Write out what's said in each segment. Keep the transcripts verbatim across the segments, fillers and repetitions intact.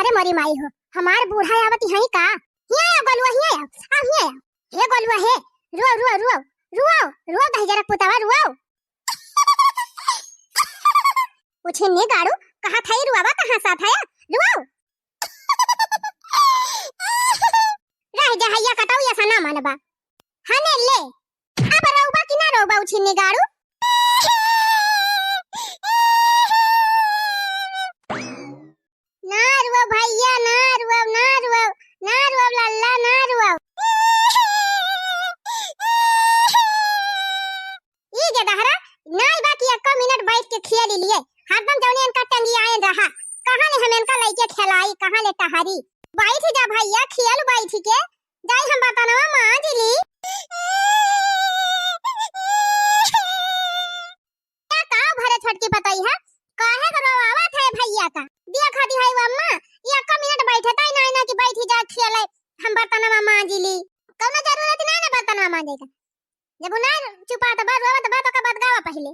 ए मोरी माई हो, हमार बूढ़ा आवत हई का? हिया आओ गोलुआ, हिया आओ, आओ हिया आओ। हे गोलुआ हे, रुआओ, रुआओ, रुआओ, रुआओ, रुआओ दहिजरा पुतावा, रुआओ। उछिन्नी गाड़ू, कहा था रुआवा, कहाँ साथ है? रुआओ। रह जा हैया कटाऊ, ऐसा ना मानबा। हने ले, अब रोबा कि ना रोबा उछिन्नी गाड़ू? ना रुआओ भैया, ना रुआओ, ना रुआओ, ना रुआओ लल्ला, ना रुआओ। ई गे दहरा, नाई बा कि एको मिनट बैठ के खेल लिए। हरदम जौने इनका टंगियाए रहा। कहाँ ले हम इनका लइके खेलाई, कहाँ ले टहरी। बैठ जा भैया, खेल बैठ के। जाई हम बर्तनवा मांज ली। का, का भरे छोटकी पतई है? काहे के रोवावत है भैया का? दिया खाती है वो अम्मा, ये एको मिनट बैठे ताई ना, ना कि बैठी जा खेले, हम बर्तनवा मांज ली। कौनो जरूरत नहीं ना बर्तनवा मांजे का। जब उ ना चुपात बा, रोवत बा, तो ओका बतगावा पहिले।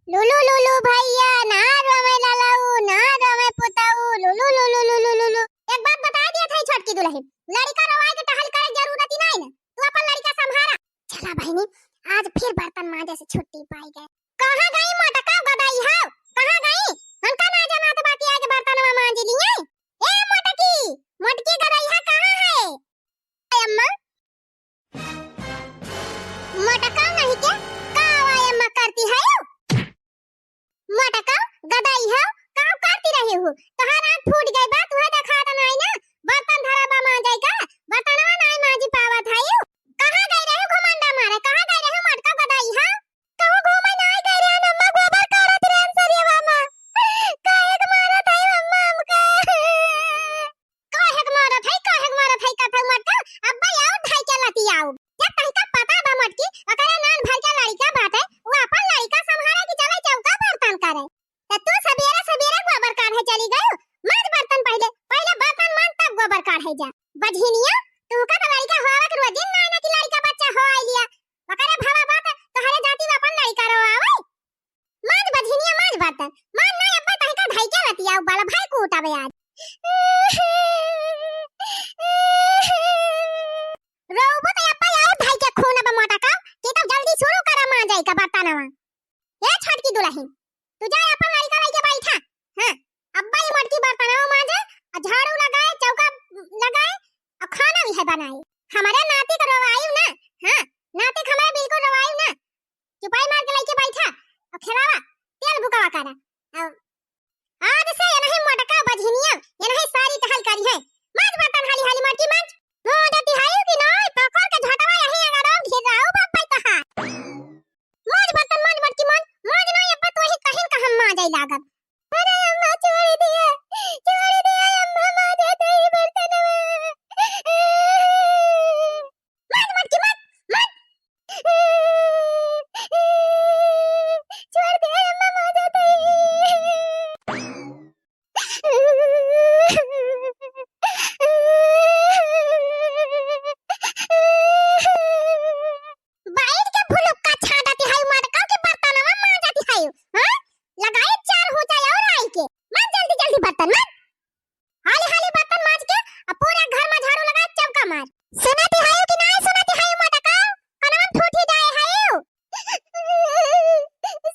लुलु, लुलु भैया, ना रोवे ललऊ, ना रोवे पुतऊ, लुलु, लुलु, लुलु, लुलु। एक बात बताई दिया था छोटकी दुलहिन, लड़िका रोवाए के टहल करे जरूरत ही नहीं ना, तू अपन लड़िका संभारा। चला बहिनी, आज फिर बर्तन मांजे से छुट्टी पाई गए। कहाँ गई मोटका गदई हो? कहाँ गई? हमका ना जनात बा कि आज बर्तनवा मांज लिए। ए मोटकी, मोटकी गदई है कहाँ है? अम्मा, मोटका नहीं के का आवा अम्मा करती है? मोटका गदई हो, का करती रही हो? तोहार आँख फूट गई बा, तुहे देखात नाई ना? बर्तन धरा बा मांजे का, बर्तनवा नाई मांजी पावत है। कहाँ गई रही घुमंडा मारे, कहाँ गई रही मोटका गदई हो? कहूँ घूमे नाई गई रहे अम्मा, गोबर काढ़त रहे सरियवा में। काहे के मारत है अम्मा हमका? काहे के मारत है, काहे के मारत है, कथऊ मत कर। अब्बा आओ, ढाई के लती आओ। जब तनिका पता बा मोटकी, ओकरे नान भर के लड़िका बाटे, वो अपन लड़िका संभारे की चले चौका बर्तन करे। त तू सबेरे सबेरे गोबर काढ़े चली गयो। मांज बर्तन पहिले, पहिले बर्तन मांज तब गोबर काढ़े जा। बझिनिया, तू का तो लड़िका होवे के रोजिन ना ना कि लड़िका बच्चा हो आई लिया। ओकरे भवा बात तोहरे जाति में अपन लड़िका रोआवे। मांज बझिनिया, मांज बर्तन। मांज ना अब्बा तनिका ढाई के लती आओ, बाला भाई को उठावे आज। रोबो तो अब्बा आओ ढाई के खून अब मोटका, कि तब जल्दी शुरू करा मांजे का बर्तनवा। ए छोटकी दुलहिन, तू जा अपन लड़िका लइके बैठा। हाँ, अब्बा ये मोटकी बर्तनवा मांजे, आ झाड़ू लगाए, चौका लगाए, आ खाना भी है बनाए। हमारे नाती का रोवाई ना, हाँ, नाती का हमारे बिल्कुल रोवाई ना। चुपाई मार के लइके बैठा, आ खेलावा, तेल बुकावा करा। आ आज से ये नहीं मोटका बझिनिया, ये नहीं सारी टहल करी है। मांज बर्तन हाली हाली मोटकी मांज। मांजती हाई कि नहीं, पकड़ के झटवा यही अगर घिराऊ बाप भाई कहा। मांज बर्तन, मांज मोटकी मांज, मांज नहीं अब्बा तो वही कहिन का हम मांजे लागब। अरे अम्मा छोड़ दिया, छोड़ दिया अम्मा, मांजत है बर्तनवा। मांज मोटकी मांज, मांज। छोड़ दे अम्मा, मांजत है। बैठ के भुलुक्का छाटत है, मटका के बर्तनवा मांजत है, हाँ? लगाए चार होचा और आई के, मांज जल्दी जल्दी बर्तन, मांज। हाली हाली बर्तन मांज के, अब पूरा घर में झाड़ू लगा, चौका मार। सुनत है कि नहीं सुनत है, मटका? कनवा फूटी जाए है।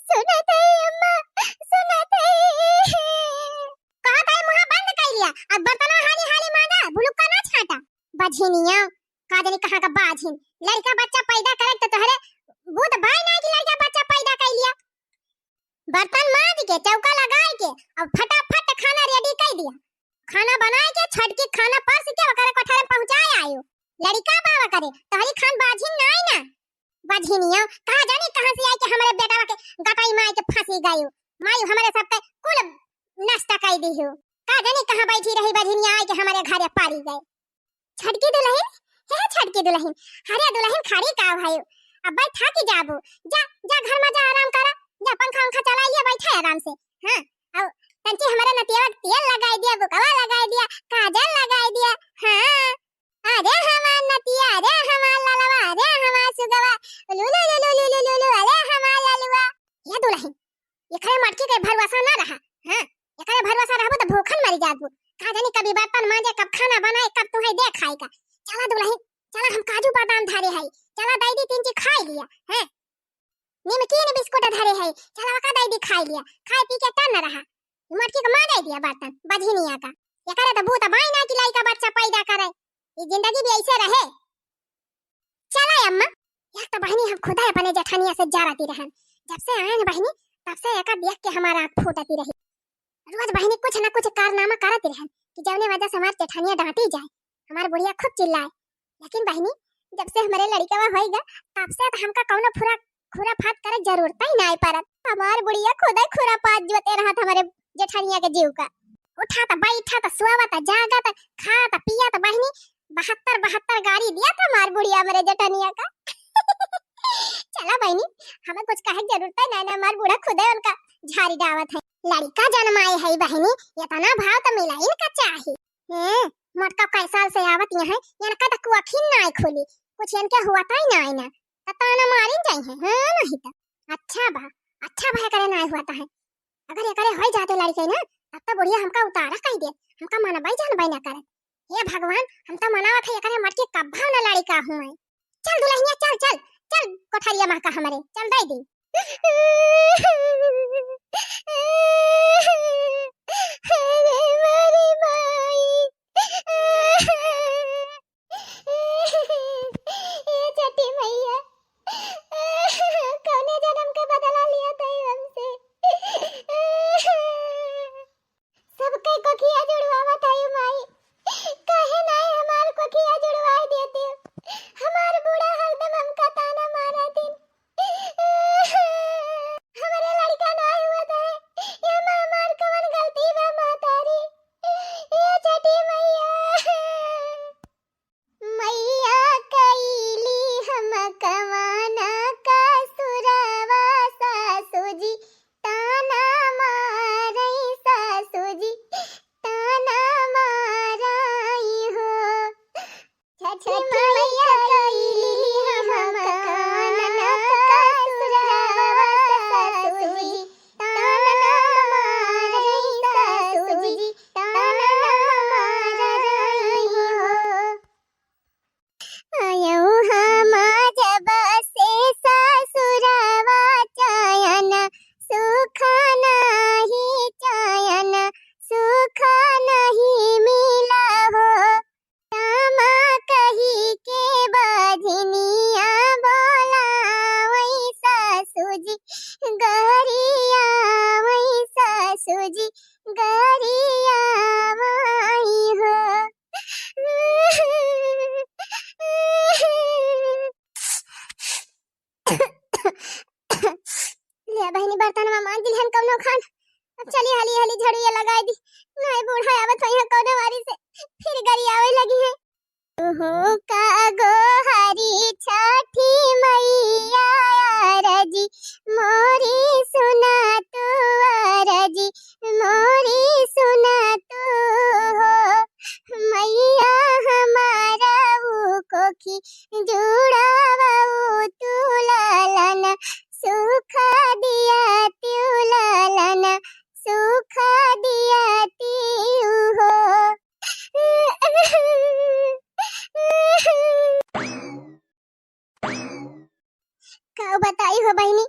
सुनत है अम्मा, सुनत है। कहा था मुंह बंद कर लिया, अब बर्तन हाली हाली मांजा, भुलुक्का ना छाटा। बझिनिया, का जानी कहाँ का बाझिन। लड़का बच्चा पैदा करे तो तोहरे बूत बाय नहीं कि लड़का बच्चा पैदा कर लिया। बर्तन मांज के, चौका लगाए के, अब फटाफट खाना ready कर दिया। खाना बनाए के, छटकी खाना परस के ओकरे कोठरे पहुंचाए आयो। लड़का बाबा करे, तोहरी खान बाझिन नाई ना। बझिनिया, का जानी कहाँ से आई के हमरे बेटवा के गटाई माई के फांसी गयो। माई हमरे सबके कुल नष्ट कर दी हो। का जानी कहाँ बैठी रही बझिनिया आई के हमरे घरे पारी गए। छटकी दुलहिन, हे छटकी दुलहिन, अरे दुलहिन खड़ी का भाई, अब बैठा के जाबू, जा, जा घर में जा आराम करा, जा पंखा उंखा चला लिया, बैठा आराम से। हाँ, अब तंची हमारे नतिया तेल लगाई दिया, बुकवा लगाई दिया, काजल लगाई दिया। हाँ, अरे हमार नतिया, अरे हमार ललवा, अरे हमार सुगवा, लुलु लुलु लुलु लुलु, अरे हमार ललुआ। ये दुलहिन, एकरे मटकी के भरोसा ना रहा। हाँ, एकरे भरोसा रहबू तो भूखन मरी जाबू। का जानी कभी बर्तन मांजे, कब खाना बनाए, कब तुहैं दे खाए का। चला दुलहिन, चला हम काजू बादाम धरे हई, चला दइ दी तीन चीज खाइ लिया, हैं? निमकीन बिस्कुट धरे हई, चला ओका दइ दी खाइ लिया, खाए पी के टन रहा। ई मोटकी के मांजे दिया बर्तन, बझिनिया का। एकरे त बूत बाई ना कि लइका बच्चा पैदा करे, ई जिंदगी भी ऐसे रहे। चला अम्मा, एक तो बहिनी हम खुदा अपने जेठनिया से जरती रहन, जब से आयन बहिनी तब से एका देख के हमार आँख फूटती रही। रोज बहिनी कुछ न कुछ कारनामा करती रहन कि जौने वजह से हमार जेठनिया डांटी जाए, हमार बुढ़िया खूब चिल्लाए। लेकिन बहिनी, जब से हमरे लड़िकवा होइगा तब से तो हमका कौनो फुरा खुराफात करे जरूरत ही नाहीं पड़त। हमार बुढ़िया खुदे खुराफात जोते रहत हमरे जेठनिया के जीव का। उठा त बैठा त सोवा त जागा त खा त पिया त बहिनी बहत्तर बहत्तर गारी दिया त हमार बुढ़िया हमरे जेठनिया का। चला बहिनी, हमें कुछ कहे के जरूरत ही नाहीं ना, हमार बूढ़ा खुदे उनका झारी डावत है। लड़िका जनमाए है बहिनी, इतना भाव त मिला इनका चाही। हैं, मोटका कै साल से आवत यहाँ, इनका त कोखिन नाहीं खुली, कुछ इनके हुआ त ही नाहीं ना, त ताना मारिन जाई है, हाँ नहीं त। अच्छा बा, अच्छा बा, एकरे नाहीं हुआ त है। अगर एकरे होई जाते लड़िका ना, तब त बुढ़िया हमका उतारा कइ दे, हमका मनबई जानबई ना करे। हे भगवान, हम त मनावत है एकरे मटकी कब्बा ना लड़िका हुए। चल दुलहिनिया, चल, चल, चल कोठरिया महका हमरे, चल दइ दी। अरे मोरी माई। ए छठी मैया, कौने जन्म के बदला लिया था हमसे? सबके कोखिया जुड़वावत है माई, काहे नाहीं हमार कोखिया जुड़वाई देते? हमार बूढ़ा हरदम हमका ताना मारत हैं। हमरे लड़िका नाहीं हुआ था, एमा हमार कवन गलती बा महतारी? ए छठी मैया। मैया कइली हम कवन कसुरवा सासू जी, ताना मारई सासू जी, ताना मारई हो। छठी मैया कइली हम कवन कसुरवा सासू जी, ताना मारई सासू जी, ताना मारई हो। आयौ हम जब से ससुरवा चयन सुख नहीं, चयन सुख नहीं मिला हो। रामा कही के बझिनिया बोलावै सासू जी, गरियावै सासू जी, गरियावै हो। ले बहिनी, बर्तनवा मांज लिहन कौनो खान। अब चली हाली हाली झड़ुइया लगाइ दी, नाहीं बूढ़ा आवत होइहैं कौनो वारी से, फिर गरियावै लगिहैं। तुहूँ का गोहरी छठी मैया, अरजी मोरी सुना तू, अरजी मोरी सुना तू हो। मैया हमार ऊ कोखी जुड़ावउ तू ललन, सुख दिया तू ललन, सुख दिया तू हो। का बताई हो बहिनी,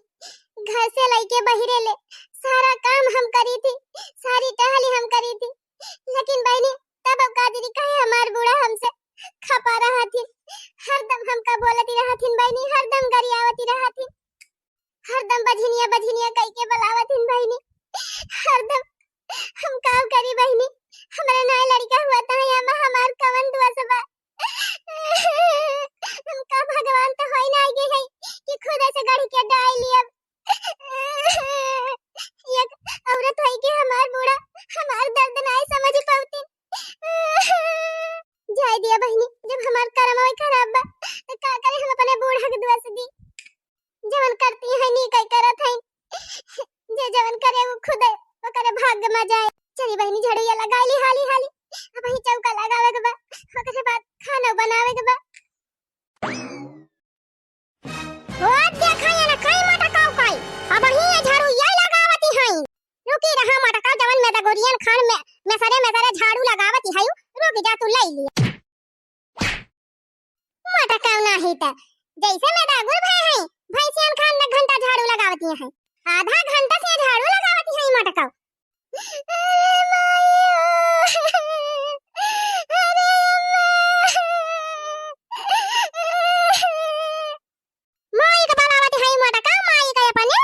घर से लइके बहिरे ले सारा काम हम करी थी, सारी टहली हम करी थी, लेकिन बहिनी तब अब का जानी काहे हमार बूढ़ा हमसे खपा रहथिन, हरदम हमका बोलती रहथिन बहिनी, हरदम गरियावती रहथिन, हरदम बझिनिया बझिनिया कइके बोलावथिन बहिनी, हरदम। हम का करी बहिनी, हमरे नाय लड़िका हुआ त है, एमा हमार कवन दोष बा? हमका भगवान त होई ना आगे है कि खुद से गढ़ के डाल लियब। एक औरत होई के हमार बूढ़ा हमार दर्द नाय समझ पावती। जाए दिया बहिनी, जब हमार करम वही खराब बा, त का करे हम अपने बूढ़ा के दोष दी? जवन करती है नी कई करत है, जे जवन करे वो खुद ओकरे भाग्य में जाए। चली बहिनी, झड़ुइया लगाई ली हाली हाली, अब ही चौका लगावे के बा, ओकरे बाद खाना बनावे के बा। ओ देखा ये ना कई मटकाऊ कई, अब ही ये झड़ुइया लगावती है। रुकी रहा मटकाऊ, जवन में दगोरियन खान में मैं सरे, मैं सरे झाड़ू लगावत ही हूँ, रुक जा तू, ले लिया। मोटकऊ नाही त, जैसे मैं दागुर भय है, भैंसियन खान न घंटा झाड़ू लगावती हैं, आधा घंटा से झाड़ू लगावती हैं मोटकऊ। अरे माई ओ, अरे अम्मा, माई का बोलावत है मोटका, माई का अपने।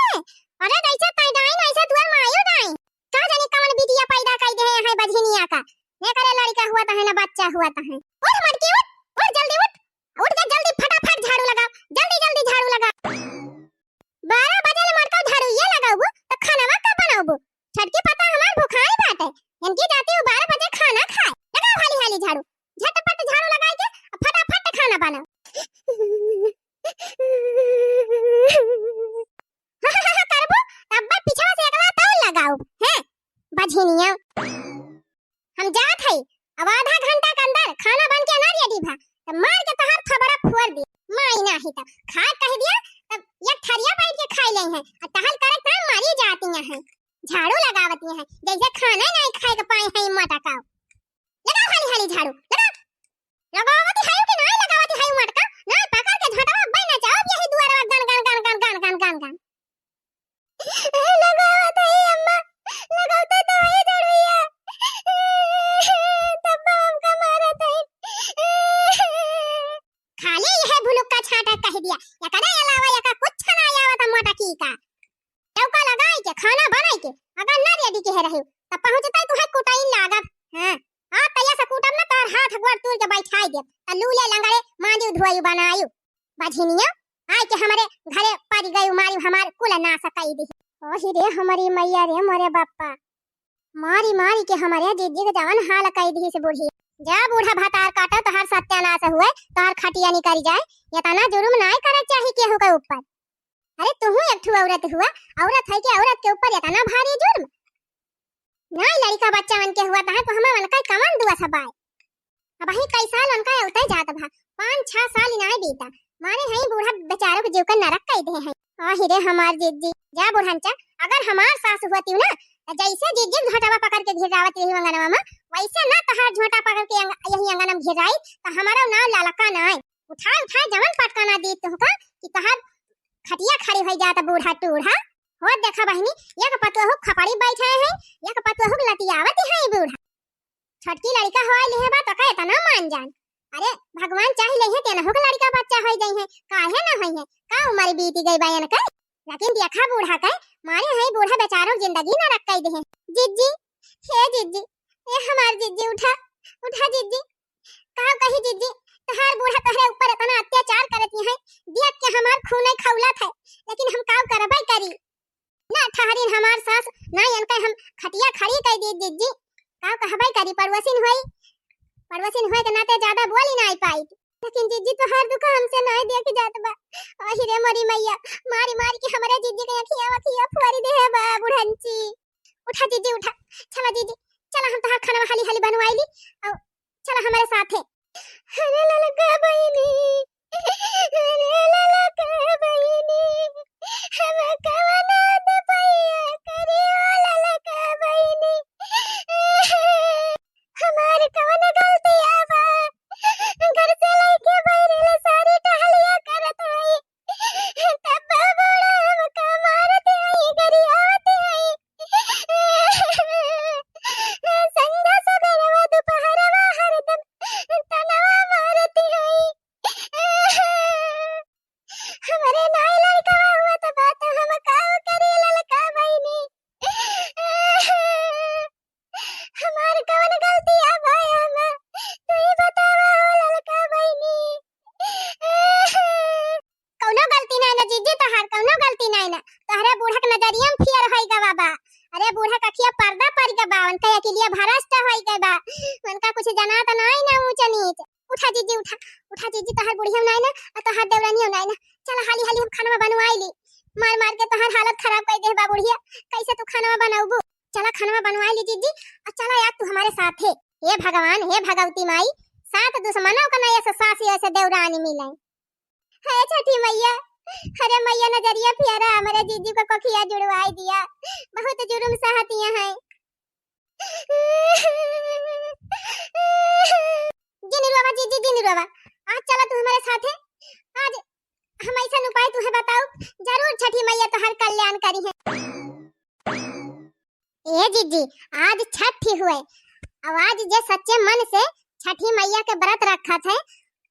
अरे जैसे तै डाइन, वैसे तुअर मायू डाइन। का जानी कवन बिटिया पैदा कई दे है बझिनिया का। ने करे लड़का हुआ त है ना बच्चा हुआ त है। उठ मटकी उठ, उठ जल्दी उठ। उठ जा जल्दी फटाफट झाड़ू लगा, जल्दी जल्दी झाड़ू लगा। बारह बजे ले मोटका झाड़ू ये लगाउबू त खाना का बनाउबू? छोटकी पता हमार भुखाई बाटे। इनकी जाती हूँ बारह बजे खाना खाए। लगाओ हाली हाली झाड़ू। झटपट झाड़ू लगाई के फटाफट खाना बनाओ। करबू, तब पिछवा से एकला तौल लगाओ, हैं? बझिनिया। हम जात हई, अब आधा घंटा के अंदर खाना बन के ना ready भा, त मार के तहार थोबड़ा फोड़ दी। माई नाही त खा कह दिया, तब एक थरिया बैठ के खाई ले हैं, और टहल करे त मारी जाती हैं, झाड़ू लगावती हैं, जैसे खाना ही नहीं खाए के पाए हैं मोटकऊ। लगाओ हाली हाली झाड़ू, लगा। लगावती हायू कि नाई लगावती हायू मोटका? नाई पकड़ के झोंटवा अब्बे नचाओ यही दुआरवा गन, गन, गन। ए, लगावत हई अम्मा, लगावते तो हई झड़ुइया। तब हमका मारत हई। खाली यह भुलुक्का छाटा कह दिया, एकरे अलावा एका कुछ ना आवत मोटकी का। चौका लगाई के, खाना बनाई के, अगर ना ready के रही, त पहुँचते तुहे कुटाई लागत। हाँ, आप तैया से कूटब ना, तार हाथ गोड़ तोड़ के बैठाई देब, त लूले लंगड़े मांजू धोयू बनायू। बझिनिया, आय के हमरे घरे पड़ गई मारी, हमार कुल नाश कई दी। ओही रे हमारी मैया रे मोरे बापा, मारी मारी के हमरे जिज्जी के जवन हाल कई दी से बूढ़ी। जा बूढ़ा भतार काटो, तोहार सत्यानाश हुए, तोहार खटिया निकल जाए, इतना जुर्म नाय करे चाही केहू के ऊपर। अरे तुहू एक ठो औरत हुआ, औरत है के औरत के ऊपर इतना भारी जुर्म? नाई लड़का बच्चा मन के हुआ तहाँ तो हमें मन का कमन दुआ सब आए। अब ही कई साल उनका उतै जात भा, पाँच छह साल ही नाई बीता, मारे हैं बूढ़ा बेचारों के जीव का नरक कई दे हैं। आही रे हमार जिज्जी, जा बुढ़नचा, अगर हमार सास हुआ तीव ना, त जैसे जिज्जी झोंटवा पकड़ के घिरावत रही अंगनवा में, वैसे ना तहार झोंटा पकड़ के अंग-, यही अंगन में घिराई, त हमारा नाम ललका नाई। उठाए उठाए जवन पटकना दी तुहका कि तहार खटिया खड़ी होई जात बूढ़ा टूढ़ा। हो देखा बहिनी, एक पतोहू खपड़ी बैठे हैं, एक पतोहू लतियावत है बूढ़ा। छोटकी लड़का होए लिहे बा तो का इतना मान जान। अरे भगवान चाही ले हैं तेनहू के लड़का बच्चा होई जाई हैं, काहे ना होई हैं, का उम्र बीती गई बा इनके। लेकिन देखा बूढ़ा के, मारे हैं बूढ़ा बेचारों जिंदगी नरक कई दे हैं। जिज्जी, हे जिज्जी, ए हमार जिज्जी उठा, उठा जिज्जी। का कही जिज्जी, तहार बूढ़ा तोहरे ऊपर इतना अत्याचार करती है, देख के हमार खून खौलत है, लेकिन हम का करबे करी? ना ठहरिन हमार सास, ना इनके हम खटिया खड़ी कर दी जिज्जी। का कहबे करी, पड़ोसिन होई, पड़ोसिन होए के नाते ज्यादा बोली ना आई पाई। लेकिन जिज्जी तोहार दुख हमसे ना देख जात बा। आही रे मोरी मैया, मारी मारी के हमरे जिज्जी के अखिया वखिया फोरी दे है बा बुढ़ंची। उठा जिज्जी उठा, चला जिज्जी, चला हम तोहार खाना हाली हाली बनवाई ली, और चला हमारे साथे। अरे ललका बहिनी, अरे ललका बहिनी, हम कवन दुपैया करी ओ ललका बहिनी। हमार कवन गलतिया बा, घर से लइके बहिरे ले सारी टहलिया करत हई। तब बूढ़ा हमका मारत हई, गरियावत हई। संझा सबेरवा दुपहरवा हरदम तनवा मारत हई। हमरे नाई लड़कवा हुआ त बात हम का करी ललका बहिनी। हमार कवन गलतिया बा एहमा? तू ही बतावा हो ललका बहिनी। कौनो गलती नाई ना जिज्जी तोहार, कौनो गलती नाई ना। तोहरे बूढ़ा के नजरिया में फियर होई गवा बा। अरे बूढ़ा के अखिया पर्दा पड़ गवा बा, उनका अकिलिया भ्रष्ट होई गवा बा। उनका कुछ जनात नाई ना ऊंच नीच। उठा जिज्जी उठा, उठा जिज्जी, तोहार बुढ़िया नाई ना, और तोहार देवरानिया नाई ना। चला हाली हाली हम खाना बनवाई ली। मार मार के तोहार हालत खराब कर दे बा बुढ़िया, कैसे तू खाना बनाऊबू? चला खाना बनवाई ली जिज्जी, और चला यार तू हमारे साथ है। हे भगवान, हे भगवती माई, सात दुश्मनों का ना ऐसे सास ऐसे देवरानी मिले। हे छठी मैया, अरे मैया नजरिया फियरा, हमारे जिज्जी को कोखिया जुड़वाई दिया, बहुत जुर्म सहतिया है। जिन रोवा जीजी, जिन रोवा। आज चला तू हमरे साथे। आज हम अइसन उपाय तुहे बताउब, जरूर छठी मइया तोहार कल्याण करिहैं। ए जीजी, आज छठी हुए, अब आज जे सच्चे मन से छठी मइया के व्रत रखत है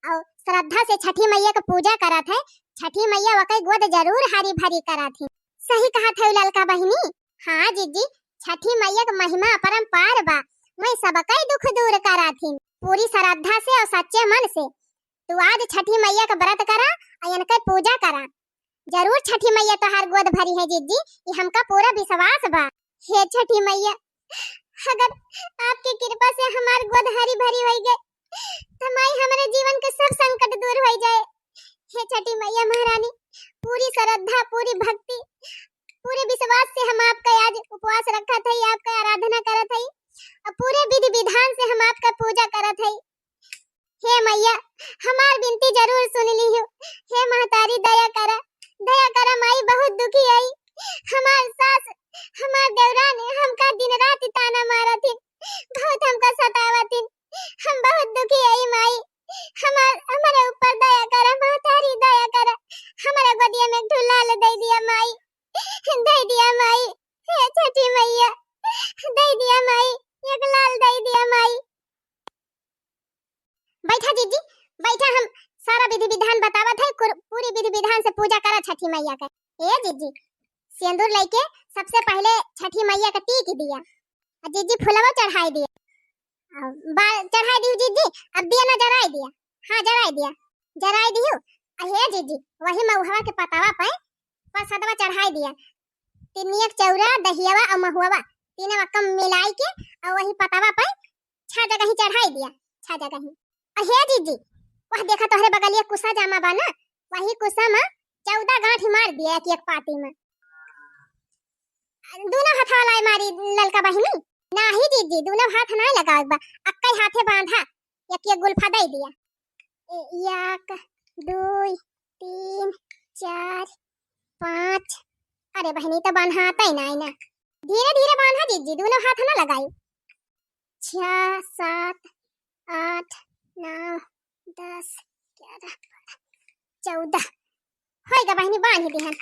और श्रद्धा से छठी मइया के पूजा करत है, छठी मइया वकै गोद जरूर हरी भरी करत ही। सही कहत है ललका बहिनी। हाँ जीजी, छठी मइया के महिमा अपरंपार बा, वै सबकै दुख दूर करत ही। पूरी श्रद्धा से और सच्चे मन से तू आज छठी मइया के व्रत करा और इनकै पूजा करा। जरूर छठी मइया तोहार गोद भरिहैं जीजी, ई हमका पूरा विश्वास बा। हे छठी मइया, अगर आपकी कृपा से हमार गोद हरी भरी होइ गए, त माई हमरे जीवन के सब संकट दूर होइ जाए। हे छठी मइया महारानी, पूरी श्रद्धा, पूरी भक्ति, पूरे विश्वास से हम आपका आज उपवास रखत हई, आपका आराधना करत हई और पूरे विधि विधान से हम आपका पूजा करत हई। हे मइया, हमार बिनती जरूर सुन लिहु। हे महतारी, दया करा, दया करा माई, बहुत दुखी हई। हमार सास, हमार देवरान हमका दिन रात ताना मारत हिन, बहुत हमका सतावत हिन। हम बहुत दुखी हई माई, हमार, हमरे ऊपर दया करा महतारी, दया करा। हमरे गोदिया में एक ठो लाल दे दिया माई, दे दिया माई। हे छठी मइया, दे दिया माई, एक लाल दे दिया माई। बैठा जीजी, बैठा, हम सारा विधि विधान बतावत है, कुर-, पूरी विधि विधान से पूजा करा छठी मइया के। ए जीजी, सेंदूर लइके सबसे पहिले छठी मइया के टीक दिया, आ जीजी फुलवा चढ़ाई दिया, आ बा-, चढ़ाई दियो जीजी, अब दिया ना जराई दिया, हाँ जराई दिया, जराई दियो। आ हे जीजी, वही महुआ के पतवा पे प्रसादवा चढ़ाई दिया, तिनिया के चौरा, दहियावा और महुआवा, तीनों का मिलाई के और वही पतवा पे छह जगह ही चढ़ाई दिया, छह जगह ही। और हे जीजी, वह देखा तोहरे बगलिया कुसा जामा बा ना, वही कुसा में चौदह गांठ ही मार दिया एक एक पाती में। दोनों हाथ वाला मारी ललका बहिनी। नाही जीजी, दोनों हाथ ना लगावे बा, अक्कै हाथे बांधा, एक एक गुल्फा दे दिया। ए, एक, दुई, तीन, चार, पाँच। अरे बहिनी, तो बांधाता ही ना, ना। धीरे धीरे बांधा जीजी, दोनों हाथ ना लगाई। छः, सात, आठ, नौ, दस, ग्यारह, बारह, चौदह। होइगा बहिनी, बांध दिहन।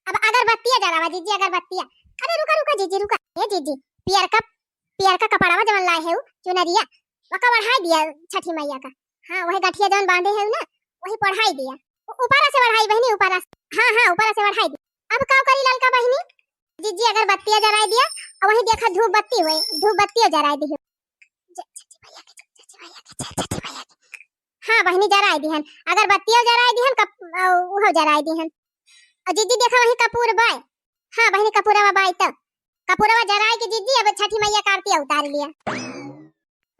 अब अगरबत्तिया जरावा जीजी, अगरबत्तिया। अरे रुका, रुका जीजी, रुका। ए जीजी, पियरका, पियरका कपड़वा जवन लाए है उ, चुनरिया, ओका ओढ़ाई दिया छठी मइया का। हाँ, वही गठिया जवन बांधे है उ ना, वही पे ओढ़ाई दिया। उ-, ऊपरा से ओढ़ाई बहिनी, ऊपरा से। हाँ, हाँ, ऊपरा से ओढ़ाई दिया। अब का करी ललका बहिनी? जीजी अगरबत्तिया जराई दिया, और वही देखा धूप बत्ती हुए, धूप बत्तियो जराई दियो। जय छठी मइया की, जय छठी मइया की, जय छठी मइया की। हाँ बहिनी, जराई दिहन, अगरबत्तियो जराई दिहन, कप-, अ, उहो जराई दिहन। और जीजी देखा वही कपूर बाय। हाँ बहिनी, कपूरवा बाय तो। कपूरवा जराई के जीजी अब छठी मइया का आरती उतार लिया।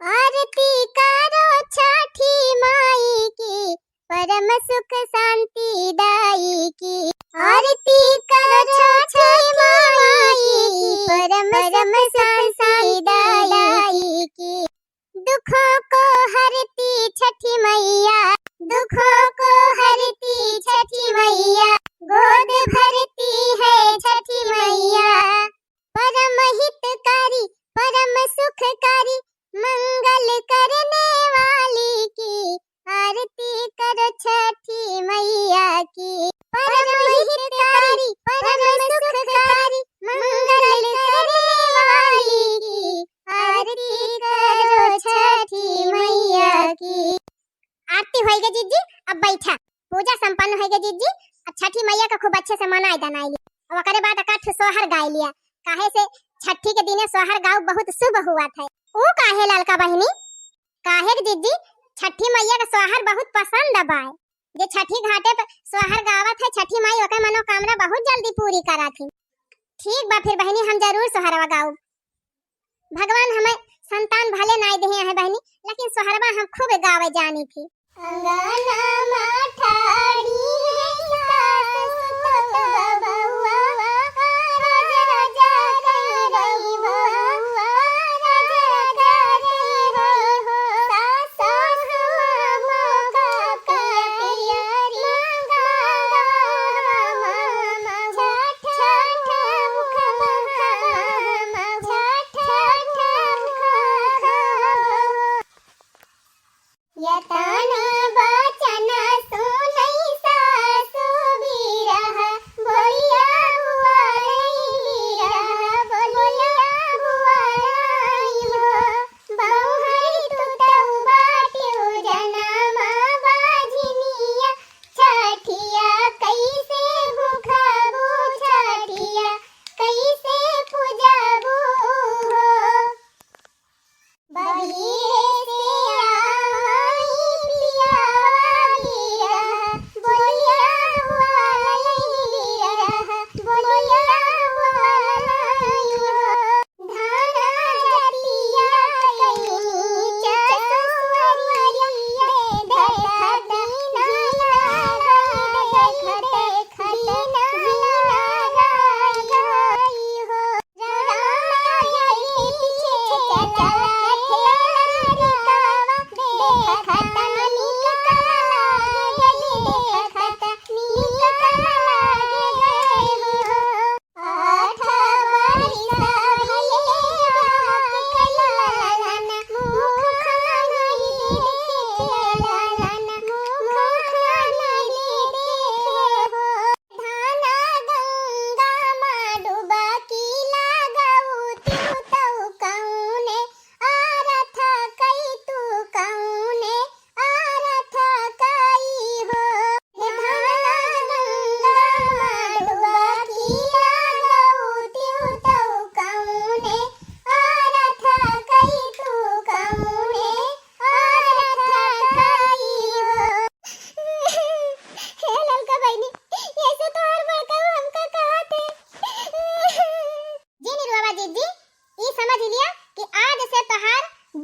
आरती करो छठी माई की, परम सुख शांति दाई की। आरती करो छठी माई की, परम सुख शांति दाई की। दुखों को हरती छठी मइया, दुखों को हरती छठी मइया, गोद भरती है छठी मइया। परम हितकारी, परम सुखकारी, मंगल करने वाली की, आरती करो छठी मइया की। परम हितकारी, परम सुखकारी, मंगल करने वाली की, आरती करो छठी मइया की। आरती होइगा जीजी, अब बैठा। पूजा संपन्न होइगा जीजी, अब छठी मइया का खूब अच्छे से मनाए दनाए लिया। अब ओकरे बाद एकाध ठो सोहर गाए लिया, काहे से छठी के दिने सोहर गाउब बहुत शुभ हुआ था। ऊ काहे ललका बहिनी? काहे के जीजी, छठी मइया का सोहर बहुत पसंद बाय। जे छठी घाटे पे सोहर गावत है, छठी माई ओकर मनोकामना बहुत जल्दी पूरी करत ही। ठीक बा फिर बहिनी, हम जरूर सोहरवा गाउब। भगवान हमें संतान भले नाय देहे हैं बहिनी, लेकिन सोहरवा हम खूब गावे जानी थी। अंगना मा ठाड़ी है सास सुत बबुआ, राजा राजा कई रही बउआ, राजा राजा कई रही हो, सास मामा का पियरी मंगा मामा, छठ छठ मुख मामा, छठ छठ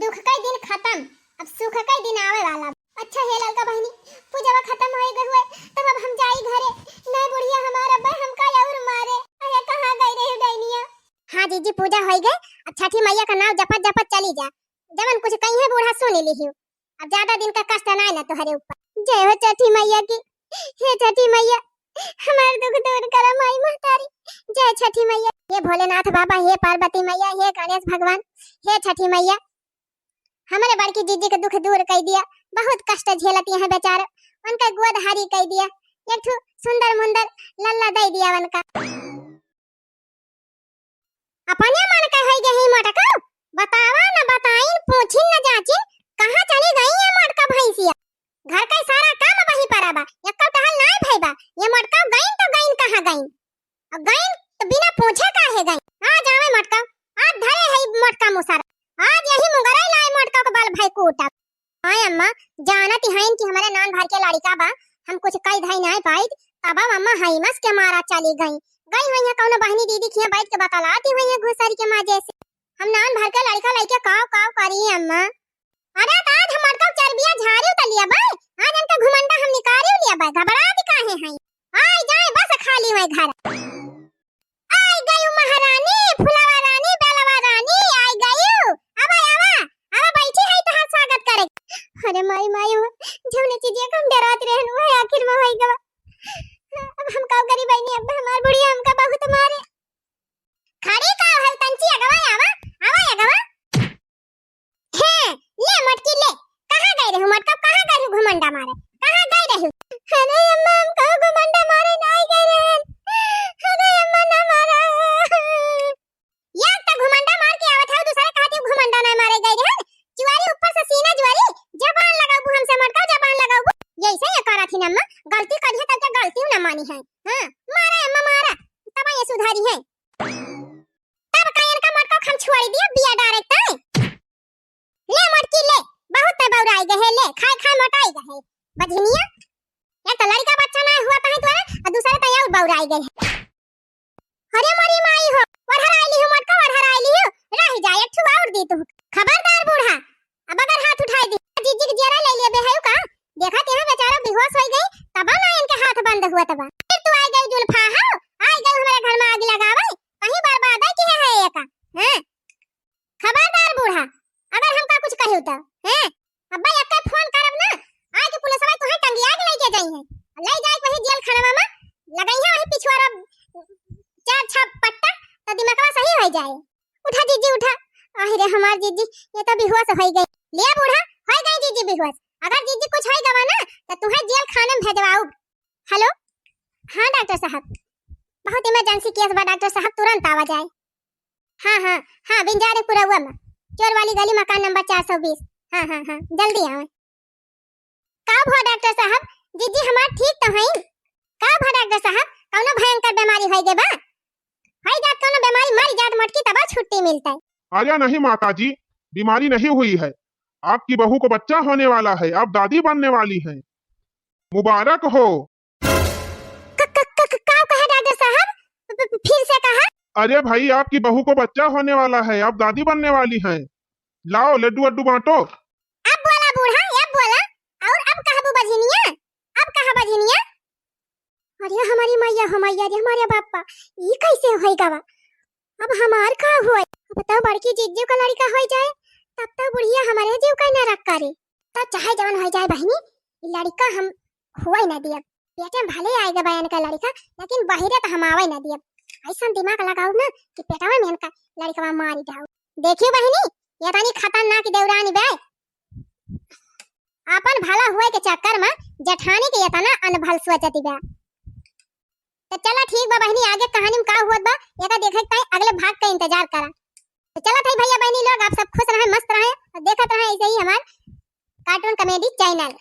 दुख का दिन खतम, अब सुख का दिन आवे वाला। अच्छा हे ललका बहिनी, पूजवा खतम होइ गए हुए, तब अब हम जाई घरे। नहीं बुढ़िया हमार अब्बे हमका और मारे। अरे कहाँ गई रही डैनिया? हाँ जीजी, पूजा होइ गए, अब छठी मैया का नाम जपत जपत चली जा। जवन कुछ कही है बूढ़ा सुन लिहियो, अब ज्यादा दिन का कष्ट ना ना तोहरे ऊपर। जय हो छठी मैया की। हे छठी मैया, हमार दुख दूर करा माई महतारी। जय छठी मैया। हे भोलेनाथ बाबा, हे पार्वती मैया, हे गणेश भगवान, हे छठी मैया, हमरे बड़की जीजी के दुख दूर कई दिया। बहुत कष्ट झेलत हैं बेचारे, उनका गोद हारी कई दिया। एक ठो सुंदर मुंदर लल्ला दे दिया उनका। अपने मन के होई गई मोटका, बतावा न बताइन, पूछिन न जाचिन, कहाँ चली गई ये मोटका भैंसिया? घर का सारा काम वही परा बा, एको टहल नाय भई बा। ये मोटका गईन तो गईन कहाँ गईन? अब गईन तो बिना पूछे काहे गईन? आज आवे मोटका, आज धरे है मोटका मुसर, आज यही मुंगरई लाए मोटका के बल भई कूटब। हाँ अम्मा, जानत ही हईन कि हमरे नान भर के लड़िका बा, हम कुछ कई धई नाय पाइत, तब अम्मा हईमस के मारा चली गई। गई हुई है कौनो बहनी दीदी खिया बैठ के बतलाती हुई है घुसरी के मजे से। हम नान भर के लड़िका लइके काव काव करी अम्मा। अरे त आज हमर तो चरबिया झारी उतलिया बा, आज इनका घुमंडा हम निकारी लिया बा, घबरात काहे हई? आई जाए बस खाली हुई घर। आई गयू महारानी, फुलवा रानी, बेलवा रानी, आई गयू। आवा, आवा, आवा, बैठी है तोहार स्वागत करे। अरे माई, माई हो, जौने चीजिया के हम डरात रहन, वह आखिर में होई गवा। अब हम का करी बहिनी, अब हमार बुढ़िया हमका बहुत मारे। खड़ी का है तंची अगवा, आवा, आवा अगवा। हे, ले मोटकी ले, कहाँ गई रहू मोटका, कहाँ गई रहू घुमंडा मारे, कहाँ गई रहू? अरे अम्मा, हम कहूँ घुमंडा मारे नाय गई रहन। अरे अम्मा, ना मारा। यार, तो घुमंडा मार के आवत है, दूसरे कहती हूँ घुमंडा नाय मारे गई रहन। जुआरी ऊपर से सीना जुआरी, जबान लगाबू हमसे मोटका, जबान लगाबू। यैसे ये करा थी अम्मा, गलती करी है तब क्या गलती ना मानी है। हाँ, मारा अम्मा मारा, तब ये सुधारी है। तब का इनका मोटका हम छोड़ दिया, बिया डायरेक्ट है। ले मोटकी ले, बहुत ते बौराई गए है, ले, खाए खाए मोटाई गए है। बझनिया, एक तो लड़का बच्चा ना हुआ तहीं तोरे, और दूसरे ते और बौराई गए है। अरे मोरी माई हो, ओढ़राई लिहू मोटका, ओढ़राई लिहू, रह जा, एक ठू और दी तू। खबरदार बूढ़ा, अब अगर हाथ उठाई दी, जीजी के जियरा ले लेबे है का? देखा ते हैं बेचारा बेहोश होई गई, तब ना इनके हाथ बंद हुआ तबा। फिर तू आई गई जुल्फा हो, आई गई हमारे घर में आग लगावे, कहीं बर्बाद है कि है, है ये का? हैं? खबरदार बूढ़ा, अगर हमका कुछ कहियो तो, हैं? अब्बा एक्के फोन करब ना, आके पुलिसवा तुहे टंगिया के लेके जाई है, ले जाए वही जेल खाना में, लगाई है वही पिछुआरा चार छह पट्टा, तो दिमागवा सही हो जाए। उठा जीजी उठा। आहि रे हमार जीजी, ये तो बेहोश हो गई। ले बूढ़ा, हो गई जीजी बेहोश। अगर जीजी कुछ हो गवा ना, तो तुहे जेल खाने में भेजवाऊ। हेलो, हाँ डॉक्टर साहब, बहुत इमरजेंसी केस बा डॉक्टर साहब, तुरंत आवा जाए। हाँ, हाँ, हाँ, बिंजारे पुरौआ में, चोर वाली गली, मकान नंबर चार सौ बीस। हाँ, हाँ, हाँ, जल्दी आवे। का भो डॉक्टर साहब, जीजी हमार ठीक तो हईन? का भो डॉक्टर साहब, कौनो भयंकर बीमारी होई गे बा? होई जात कौनो बीमारी, मर जात मोटकी तब छुट्टी मिलता है। अरे नहीं माता जी, बीमारी नहीं हुई है, आपकी बहू को बच्चा होने वाला है, आप दादी बनने वाली हैं, मुबारक हो। क-, क-, क-, क-, का कहा डॉक्टर साहब? फ-, फ-, फिर से कहा। अरे भाई, आपकी बहू को बच्चा होने वाला है, आप दादी बनने वाली हैं। लाओ लड्डू वड्डू बांटो। अब बोला बूढ़ा, अब बोला। और अब कहबू बझिनिया, अब कहा बझिनिया। अरे हमारी मैया हो मैया रे, हमारे बापा, ई कैसे होई गवा? अब हमार का होई? अब तो बड़की जीजी का लड़का होई जाए, तब तो बुढ़िया हमारे जीव का नरक करे। तो चाहे जवन हो जाए बहिनी, ई लड़का हम हुए ना दियब। पेटे में भले आए गए बयान का लड़का, लेकिन बहिरे तो हम आवे ना दियब। ऐसा दिमाग लगाओ ना कि पेटवा में इनका लड़कवा मारी जाओ। देखियो बहिनी, ये तनी खतरनाक देवरानी बे, अपन भला हुए के चक्कर में जेठानी के इतना अनभल सोचती बे। तो चला ठीक बा बहिनी, आगे कहानी में का हुआ बा, एका देखे के ताई अगले भाग का इंतजार करा। तो चला थाई भैया बहिनी लोग, आप सब खुश रहें, मस्त रहें और देखत रहें ऐसे ही हमार cartoon comedy channel।